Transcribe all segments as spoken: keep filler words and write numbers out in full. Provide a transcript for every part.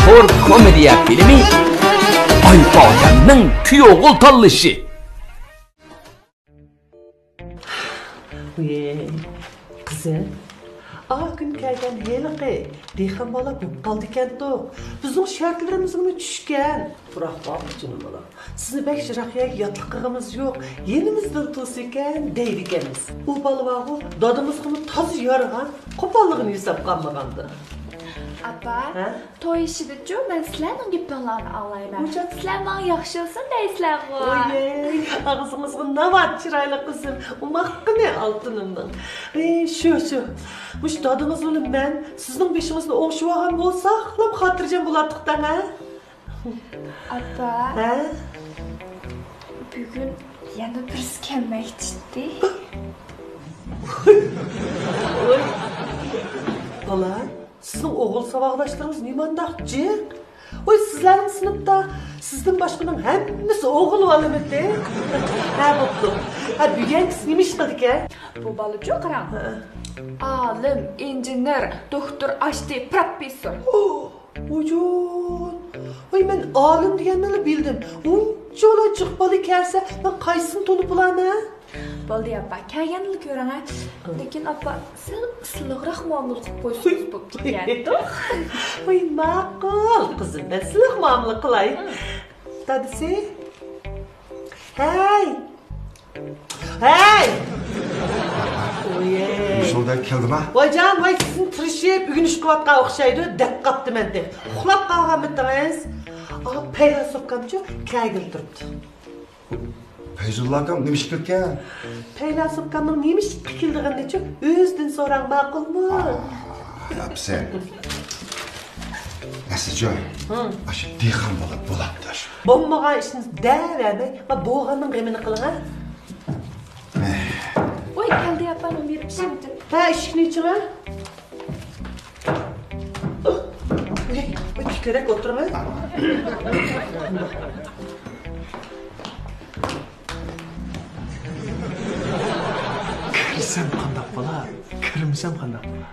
مەشھۇر كومېدىيە فىلىمى ئايپاتەمنىڭ كۈيئوغۇل تاللىشى. ۋىي، قىزىم، ئا كۈن كەلگەن ھېلىقى دېھقان بالا بولۇپ قالدىكەنتۇ. بىزنىڭ شەرتلىرىمىزگىمۇ چۈشكەن. بىراق، بابا جېنىم بالا، سىزنى بەك يىراق يەرگە ياتلىق قىلغىنىمىز يوق، يېنىمىزدىن تۇرسىكەن دەيدىكەنمىز. ئۇ بالىۋاغۇ دادىمىزغىمۇ تازا يارىغان، قوپاللىقىنى ھېساب قىلمىغاندا. ئاپا، ھە؟ توي ئىشىدىچۇ مەن سىلەرنىڭ گېپىڭلارنى ئاڭلايمەن. ھوجام. سىلەر ماڭا ياخشى بولسۇن دەيسىلەرغۇ. ئويەي، ئاغزىڭىزغا ناۋات، چىرايلىق قىزىم. ئوماققىنە ئالتۇنۇمنىڭ. ئېي، شۇ، شۇ. مۇشۇ دادىڭىز بىلەن مەن سىزنىڭ بېشىڭىزنى ئوڭشىۋالغان بولساقلا خاتىرجەم بولاتتۇق دەڭ، ھە؟ ئاپا، ھە؟ بۈگۈن يەنە بىرسى كەلمەكچىتى. ۋوي، بالا، سىزنىڭ ئوغۇل ساۋاقداشلىرىڭىز نېمانداق جىق؟ ۋوي، سىزلەرنىڭ سىنىپتا سىزدىن باشقىنىڭ ھەممىسى ئوغۇل بالىمىتى؟ ھە، بوپتۇ. ھە، بۈگۈنكىسى نېمە ئىش قىلىدىكەن؟ بۇ بالىچۇ قاراڭ. ھە. ئالىم، ئىنژېنېر، دوكتور، ئاشتى، پروفېسسور. ۋۇجۇد! ۋاي، مەن ئالىم دېگەننىلا بىلدىم. ئۇنچىۋالا جىق بالا كەلسە، مەن قايسىسىنى تونۇپ بولامەن؟ بولدى، ئاپا، كەلگەندىلا كۆرۈڭە. لېكىن، ئاپا، سەل سىلىقراق مۇئامىلە قىلىپ قويسىڭىز بوپتىكەن. ۋاي، ماقۇل، قىزىم، مەن سىلىق مۇئامىلە قىلاي. دادىسى؟ ھەي! ھەي! ئويەي. شۇنداق كەلدىما؟ ۋايجان، ۋاي، سىزنى تىرىشىپ ئۆگىنىشكە قىلىۋاتقان ئوخشايدۇ، دەپ قاپتىمەن تېخى. ئۇخلاپ قالغانمىتىڭىز؟ ئا، پەيلاسوپكامچۇ كەلگىلى تۇرۇپتۇ. پەيزۇللا ئاكام نېمە ئىش قىلىدىكەن؟ پەيلاسوپكامنىڭ نېمە ئىش قىلىدىغىنىنىچۇ ئۆزىدىن سوراڭ، ماقۇلمۇ؟ ئاپىسى. ئەسلىچۇ، ھە، ئاشۇ دېھقان بالا بولاتتى ئاشۇ. بولمىغان ئىشنى دەۋەرمەي، ما بولغاننىڭ غېمىنى قىلىڭ، ھە؟ ۋاي، كەلدى ئاپا، نومېر ئىشىمتى؟ ھە، ئىشىكنى ئېچىڭ، ھە؟ ۋاي، ۋاي، تىكرەك ئولتۇرۇڭ، ھە؟ كىرسەم قانداق بولا؟ كىرمىسەم قانداق بولا؟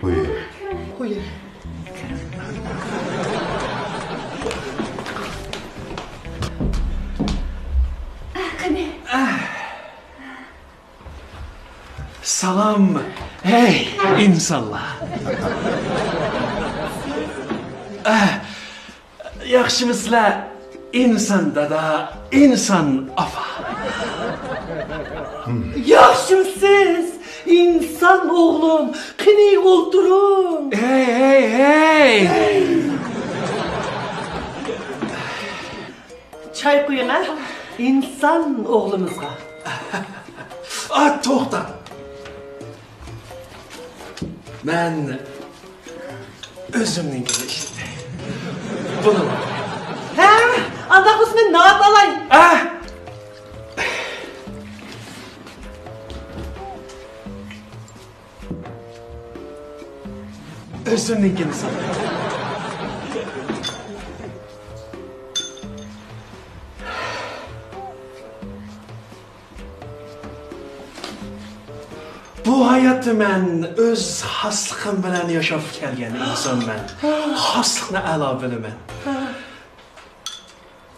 ھوي. ھوي. قېنى. سالام، ھەي، ئىنسانلار! ئە، ياخشىمۇسىلەر، ئىنسان دادا، ئىنسان ئاپا؟ ياخشىمۇسىز، ئىنسان ئوغلۇم؟ قېنى، ئولتۇرۇڭ. ھەي، ھەي، ھەي! چاي قۇيۇڭ، ھە، ئىنسان ئوغلىمىزغا. ئا، توختا! مەن ئۆزۈمنىڭكىنى ئىشلىتەي. بۇنى. ھە، ئانداق بولسا مەن ناۋات ئالاي. ئە! ئۆزۈمنىڭكىنى سات. بۇ ھاياتتا مەن ئۆز خاسلىقىم بىلەن ياشاپ كەلگەن ئىنسانمەن. خاسلىقنى ئەلا بىلىمەن.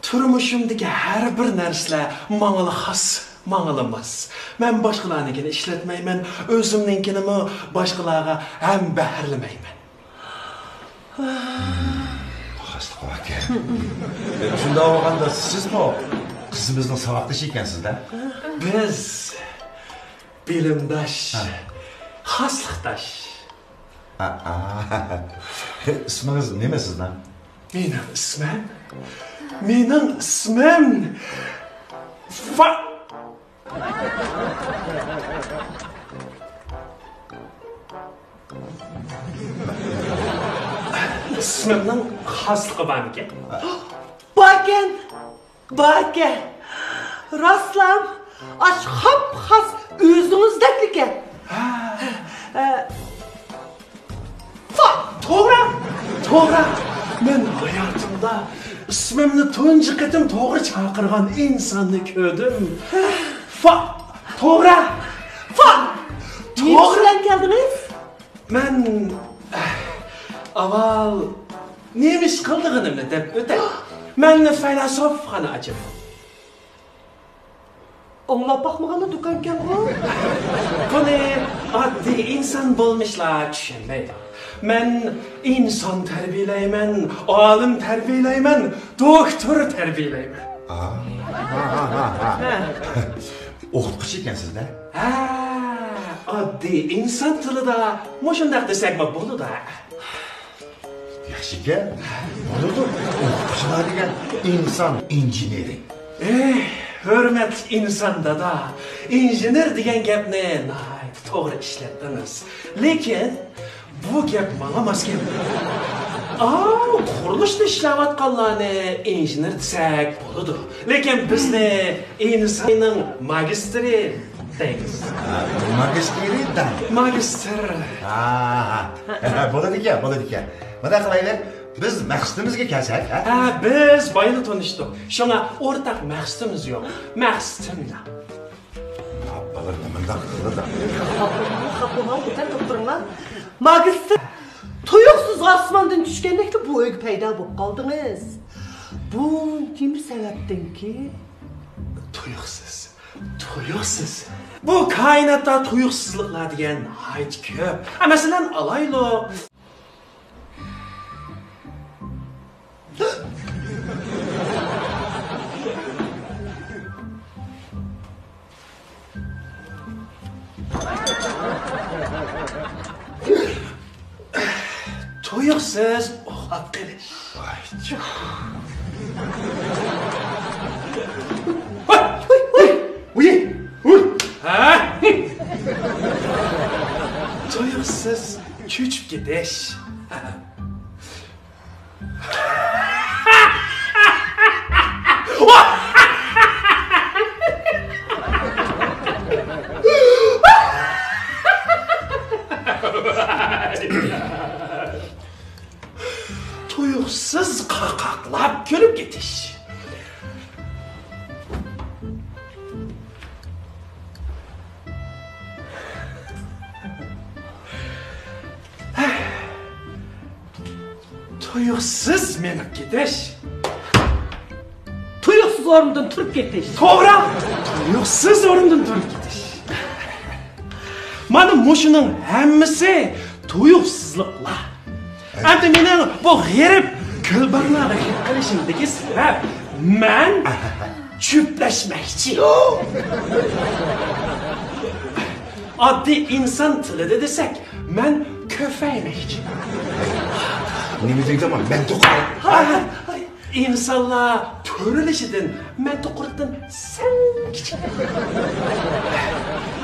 تۇرمۇشۇمدىكى ھەر بىر نەرسىلەر ماڭىلا خاس، ماڭىلا ماس. مەن باشقىلارنىڭكىنى ئىشلەتمەيمەن، ئۆزۈمنىڭكىنىمۇ باشقىلارغا ھەمبەھىرلىمەيمەن. خاسلىق باركەن. شۇنداق بولغاندا سىزمۇ قىزىمىزنىڭ ساۋاقدىشى ئىكەنسىز-دە؟ بىز بىلىمداش، ھە. خاسلىقداش. ئا، ئا. ئىسمىڭىز نېمە سىزنىڭ؟ مېنىڭ ئىسمىم، مېنىڭ ئىسمىم فا-، ئىسمىمنىڭ خاسلىقى بارمىكەن؟ باركەن. باركەن. راستلام، ئاشۇ خاپخاس ئۆزىڭىزدەكلىكەن. ھە. ھە. فا! توغرا! توغرا! مەن ھاياتىمدا ئىسمىمنى تۇنجى قېتىم توغرا چاقىرغان ئىنساننى كۆردۈم. فا! توغرا! فا! توغرا! نېمە ئىش بىلەن كەلدىڭىز؟ مەن، ئاۋۋال نېمە ئىش قىلىدىغىنىمنى دەپ ئۆتەي. مەن فەيلاسوفخانا ئاچىمەن. ئاڭلاپ باقمىغانلا دۇكانكەنغۇ؟ بۇنى ئاددىي ئىنسان بولمىشلار چۈشەنمەيدۇ. مەن ئىنسان تەربىيەلەيمەن، ئالىم تەربىيەلەيمەن، دوكتور تەربىيەلەيمەن. ئوقۇتقۇچى ئىكەنسىز-دە؟ ھە، ئاددىي ئىنسان تىلىدا مۇشۇنداق دېسەكمۇ بولىدۇ. ياخشىكەن. بولىدۇ. ئوقۇتقۇچىلار دېگەن ئىنسان ئىنژېنېرى. ئېھ، ھۆرمەتلىك ئىنسان دادا، ئىنژېنېر دېگەن گەپنى ناھايىتى توغرا ئىشلەتتىڭىز. لېكىن بۇ گەپ ماڭا ماس كەلمەيدۇ. ئاۋۇ قۇرۇلۇشتا ئىشلەۋاتقانلارنى ئىنژېنېر دېسەك بولىدۇ. لېكىن بىزنى ئىنساننىڭ ماگىستىرى دەيمىز. ماگىستىرى دەڭ. ماگىستىر. ھا، ھا. بولىدىكەن، بولىدىكەن. مۇنداق قىلايلى، بىز مەقسىتىمىزگە كەلسەك، ھە؟ ھە، بىز بايلا تونۇشتۇق. شۇڭا ئورتاق مەقسىتىمىز يوق. مەقسىتىم دەڭ. بالا نېمانداق قىلىدۇ؟ خاپىمۇ، خاپىمۇ، ئوتەن توختۇرۇڭلار. ماگىستىر، تۇيۇقسىز ئاسماندىن چۈشكەندەكلا بۇ ئۆيگە پەيدا بولۇپ قالدىڭىز. بۇ نېمە سەۋەبتىنكى؟ تۇيۇقسىز، تۇيۇقسىز. بۇ كائىناتتا تۇيۇقسىزلىقلار دېگەن ناھايىتى كۆپ. ھە، مەسىلەن، ئالايلۇق. تۇيۇقسىز ئۇخلاپ قېلىش. ۋاي، جۇھ. ۋاي، ۋاي، ۋاي. ھە؟ تۇيۇقسىز چۆچۈپ كېتىش. تۇيۇقسىز قاقاقلاپ كۈلۈپ كېتىش. تۇيۇقسىز مېڭىپ كېتىش. تۇيۇقسىز ئورنىدىن تۇرۇپ كېتىش. توغرا! تۇيۇقسىز ئورنىدىن تۇرۇپ كېتىش. مانا مۇشۇنىڭ ھەممىسى تۇيۇقسىزلىقلار. ئەمدى مېنىڭ بۇ غېرىب گۈلباغلارغا ھېس قىلىشىمدىكى سەۋەب، مەن جۈپلەشمەكچى. ئاددىي ئىنسان تىلىدا دېسەك، مەن كۆپەيمەكچى. نېمە دېدىڭ؟ مەن توقۇر. ھاي، ھاي، ھاي. ئىنسانلار تۆرىلىشىدىن مەن توقۇرۇقتىن سەل كىچىك.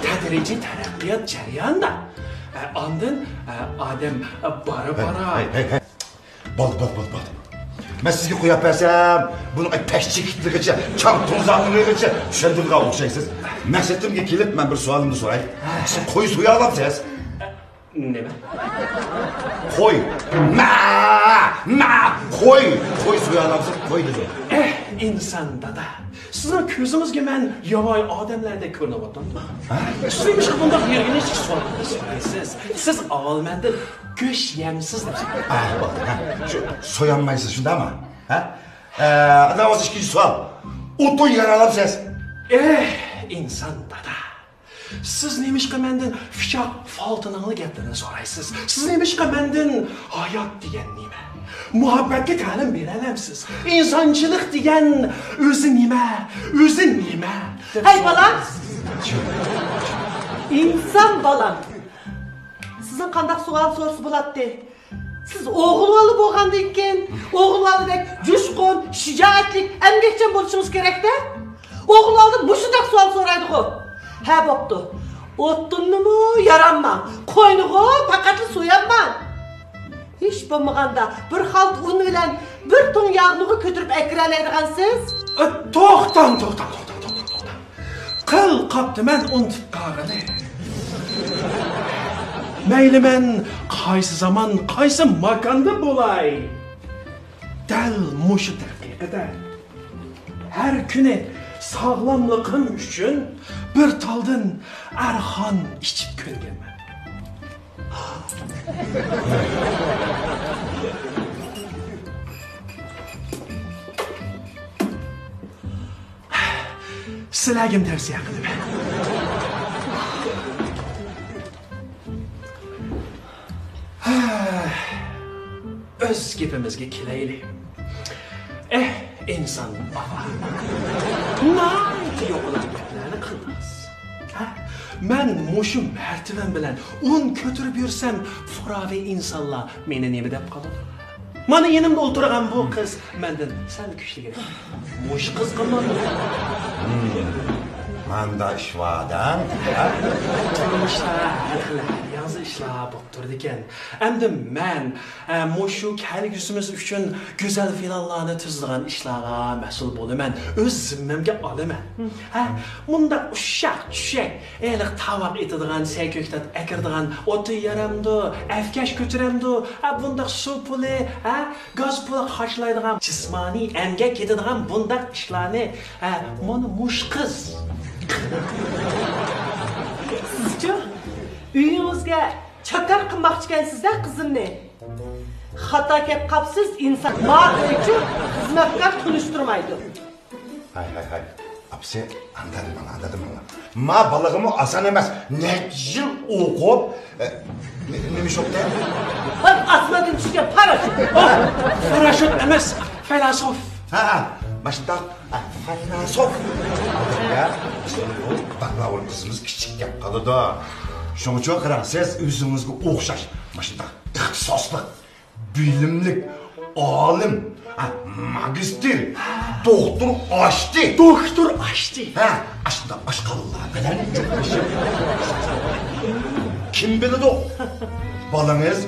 تەدرىجىي تەرەققىيات جەريانىدا، ئە، ئاندىن، ئە، ئادەم، ئە، بارا-بارا. ھەي، ھەي، ھەي، ھەي. بولدى، بولدى، بولدى، بولدى. مەن سىزگە قويۇپ بەرسەم، بۇنىڭ ئەي پەشچىكىتلىكىچە، چاڭ توزانلىقىچە چۈشەندۈرىدىغان ئوخشايسىز. مەقسىتىمگە كېلىپ، مەن بىر سوئالىمنى سوراي. سىز قوي سويالامسىز؟ نېمە؟ قوي. مە، مە، قوي. قوي سويالامسىز؟ قوي دېدىم. ئەھ، ئىنسان دادا. سىزنىڭ كۆزىڭىزگە مەن ياۋايى ئادەملەردەك كۆرۈنۈۋاتامدۇ؟ ھە؟ سىز نېمىشقا بۇنداق يىرگىنچلىك سوئاللارنى سورايسىز؟ سىز ئاۋۋال مەندىن گۆش يەمسىز دەپ سوراڭ. ئە، بولدى، ھە. شۇ، سويالمايسىز، شۇنداقمۇ؟ ھە؟ ئە، ئاندىن بولسا ئىككىنچى سوئال. ئوتۇن يالالايسىز؟ ئېھ، ئىنسان دادا. سىز نېمىشقا مەندىن پىچاق، فالتىنىڭلا گەپلىرىنى سورايسىز؟ سىز نېمىشقا مەندىن ھايات دېگەن نېمە؟ مۇھەببەتكە تەلىم بېرەلەمسىز؟ ئىنسانچىلىق دېگەن ئۆزى نېمە؟ ئۆزى نېمە؟ دەپ ھەي، بالام! سورايسىز. ئىنسان بالام! سىزدىن قانداق سوئال سورىسا بولاتتى؟ سىز ئوغۇل بالا بولغاندىن كېيىن، ئوغۇل بالىدەك جۇشقۇن، شىجائەتلىك، ئەمگەكچان بولۇشىڭىز كېرەك-دە. ئوغۇل بالىدىن مۇشۇنداق سوئال سورايدىغۇ. ھە، بوپتۇ. ئوتۇننىمۇ يارامماڭ، قوينىغۇ پەقەتلا سويامماڭ. ھېچ بولمىغاندا بىر خالتا ئۇن بىلەن بىر تۇڭ ياغنىغۇ كۆتۈرۈپ ئەكىرەلەيدىغانسىز. ئە، توختاڭ، توختاڭ، توختاڭ، توختاڭ، توختاڭ. قىل قاپتىمەن ئۇنتۇپ قالغىلى. مەيلى مەن قايسى زامان، قايسى ماكاندا بولاي، دەل مۇشۇ دەقىقىدە ھەر كۈنى ساغلاملىقىم ئۈچۈن بىر تالدىن ئەرخان ئىچىپ كۆنگەنمەن. سىلەرگىمۇ تەۋسىيە قىلىمەن. ئۆز گېپىمىزگە كېلەيلى. ئەھ، ئىنسان ئاپا. ناھايىتى يوقىلاق گەپلەرنى قىلدىڭىز. ھە؟ مەن مۇشۇ مەرتىۋەم بىلەن ئۇن كۆتۈرۈپ يۈرسەم، پۇقراۋى ئىنسانلار مېنى نېمە دەپ قالىدۇ؟ مانا يېنىمدا ئولتۇرغان بۇ قىز مەندىن سەل كۈچلۈكرەك. مۇشۇ قىز قىلمامدۇ؟ ماندا ئىش بار ئادەم. تۇرمۇشتا ھەر خىل، ھەر ياڭزا ئىشلار بولۇپ تۇرىدىكەن. ئەمدى مەن، ئە، مۇشۇ كەلگۈسىمىز ئۈچۈن گۈزەل پىلانلارنى تۈزىدىغان ئىشلارغا مەسئۇل بولىمەن. ئۆز زىممەمگە ئالىمەن. ھە، مۇنداق ئۇششاق چۈشەك، ھېلىقى تاۋاق ئېتىدىغان، سەي كۆكتات ئەكىرىدىغان، ئوتۇن يارامدۇ، ئەپكەش كۆتۈرەمدۇ، ھە، بۇنداق سۇ پۇلى، ھە، گاز پۇلى خەجلەيدىغان، جىسمانىي ئەمگەك كېتىدىغان بۇنداق ئىشلارنى، ھە، مانا مۇشۇ قىز. سىزچۇ؟ ئۆيىڭىزگە چاكار قىلماقچىكەنسىز-دە قىزىمنى. خاتا كەپ قاپسىز ئىنسان. ما ئۆيچۇ خىزمەتكار تونۇشتۇرمايدۇ. ھاي، ھاي، ھاي. ئاپىسى، ئاندادىماڭ، ئاندادىماڭ. ما بالىغىمۇ ئاسان ئەمەس. نەچچە يىل ئوقۇپ، ئە، نې-، نېمە شوقتى؟ ھە، ئاسماندىن چۈشكەن پاراشوت. پاراشوت ئەمەس، فەيلاسوف. ھە، ھە، ماشۇنداق، ھە، فەيلاسوف. ئالدىمدا بىزنىڭ بۇ باكلاۋۇر قىزىمىز كىچىك گەپ قىلىدۇ. شۇڭىچۇ قاراڭ، سىز ئۆزىڭىزگە ئوخشاش ماشۇنداق ئىختىساسلىق، بىلىملىك، ئالىم، ھە، ماگىستىر، دوختۇر ئاشتى. دوختۇر ئاشتى. ھە، ئاشۇنداق ئاشقازانلار بىلەن جۇقلىشىپ. كىم بىلىدۇ؟ بالىڭىز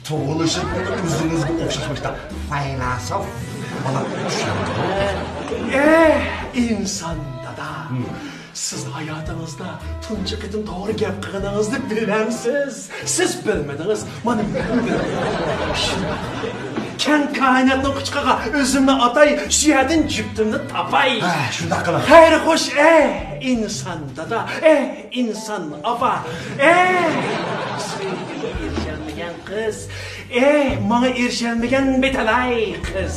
تۇغۇلۇشىدىن ئۆزىڭىزگە ئوخشاش مۇشۇنداق فەيلاسوف بالا چۈشەندى. ئەھ، ئىنسان دادا. سىز ھاياتىڭىزدا تۇنجى قېتىم توغرا گەپ قىلغىنىڭىزنى بىلەمسىز؟ سىز بىلمىدىڭىز، مانا مەن بىلدىم. شۇنداق. كەڭ كائىناتنىڭ قۇچىقىغا ئۆزۈمنى ئاتاي، شۇ يەردىن جۈپتۈمنى تاپاي. ھە، شۇنداق قىلىڭ. خەير خوش، ئەي ئىنسان دادا، ئەي ئىنسان ئاپا، ئەي سۆيگۈگە ئېرىشەلمىگەن قىز، ئەي ماڭا ئېرىشەلمىگەن بىتالاي قىز.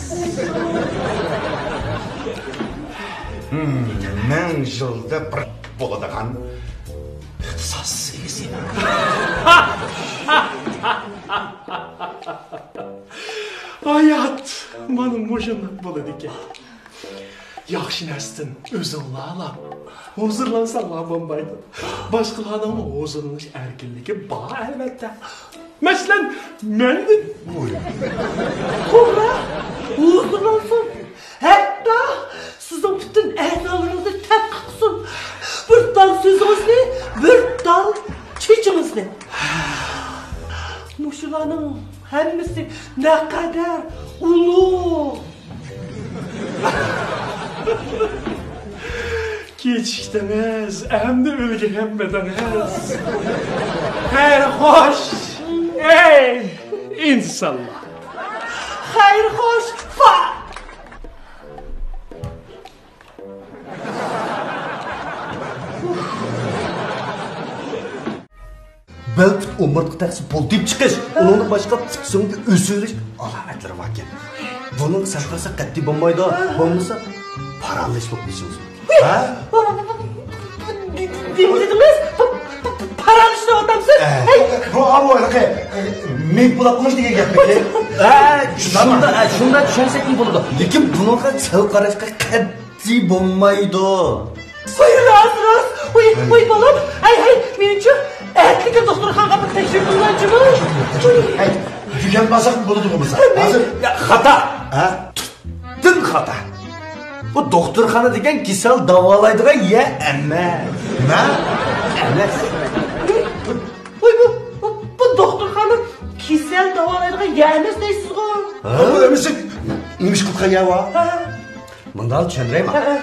مىڭ يىلدا بىر بولىدىغان ئىختىساس ئىگىسى. ھايات مانا مۇشۇنداق بولىدىكەن. ياخشى نەرسىدىن ئۆزۈڭلارلا ھۇزۇرلانساڭلار بولمايدۇ. باشقىلارنىڭمۇ ھۇزۇرلىنىش ئەركىنلىكى بار، ئەلۋەتتە. مەسىلەن، مەندىن. توغرا، ھۇزۇرلانسۇن. ھەتتا سىزنىڭ پۈتۈن ئەزالىرىڭىزنى تەتقىق قىلسۇن. بىر تال سۆزىڭىزنى، بىر تال چېچىڭىزنى. مۇشۇلارنىڭ ھەممىسى نەقەدەر ئۇلۇغ. كېچىكتىڭىز، ئەمدى ئۈلگۈرەلمىدىڭىز. خەير خوش، ئەي ئىنسانلار. خەير خوش، فا. بەل پۇت ئومۇرتقا تەخسە بولتىيىپ چىقىش، ئۇنىڭدىن باشقا پۇت سۆڭىكى ئۆسۈۋېرىش ئالامەتلىرى باركەن. بۇنىڭغا سەل قارىسا قەتئىي بولمايدۇ، بولمىسا پارالىچ بولۇپ قېلىشىڭىز مۇمكىن. ھە؟ نېمە دېدىڭىز؟ پارالىچ دەۋاتامسىز؟ ئە، ھەي! بۇ ئاۋۇ ھېلىقى، ئە، مېيىپ بولاققۇمۇش دېگەن گەپمىكى؟ ھە، شۇنداق، ھە، شۇنداق چۈشەنسەكمۇ بولىدۇ. لېكىن بۇنىڭغا سەل قاراشقا قەتئىي بولمايدۇ. ۋاي، راست، راست. ۋاي، ۋاي، بالام. ھەي، ھەي، مېنىڭچۇ ئەتىلىكلا دوختۇرخانىغا بىر تەكشۈرۈپ قىلغانچىمۇ؟ ھەي، بۈگۈن بارساق بولىدۇ بولمىسا. ھەزىر. يا، خاتا. ھە؟ تۈپتىن خاتا. بۇ دوختۇرخانا دېگەن كېسەل داۋالايدىغان يەر ئەمەس. نېمە؟ ئەمەس. ۋاي، بۇ، بۇ، بۇ دوختۇرخانا كېسەل داۋالايدىغان يەر ئەمەس دەيسىزغۇ؟ ھە؟ بۇ ئەمىسە نېمە ئىش قىلىدىغان يەر بار؟ ھە. مۇنداق چۈشەندۈرەيمۇ؟ ھە، ھە.